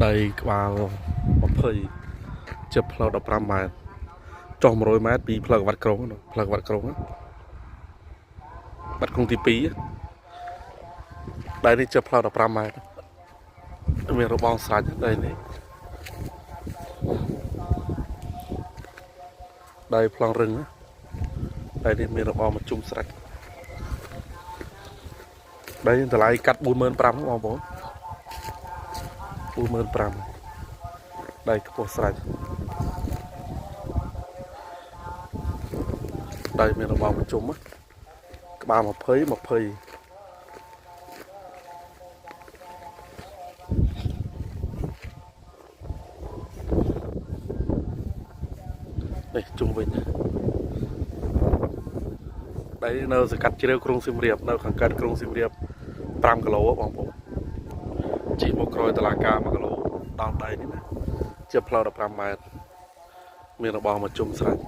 ដីក្បាល20ជិះផ្លូវ15ម៉ែត្រចុះ100ម៉ែត្រពីផ្លូវក្បាត់ក្រុងផ្លូវក្បាត់ក្រុងបាត់ក្រុងទី2ដីនេះជិះផ្លូវ15ម៉ែត្រមានរបងស្រេចដីនេះដីប្លង់រឹងដីនេះមានរបងមកជុំស្រេចដីតម្លៃកាត់45000បងប្អូន45000ដីខ្ពស់ស្រេចដីមានរបងប្រជុំក្បាល20 20នេះជុំវិញដីនៅសង្កាត់ជ្រាវក្រុងសៀមរាបនៅខាងកើតក្រុងសៀមរាប5គីឡូបងប្អូនជិះមកក្រោយតឡាការ1គីឡូដល់ដីនេះណាជាផ្លូវ15ម៉ែត្រមានរបងមកជុំស្រេច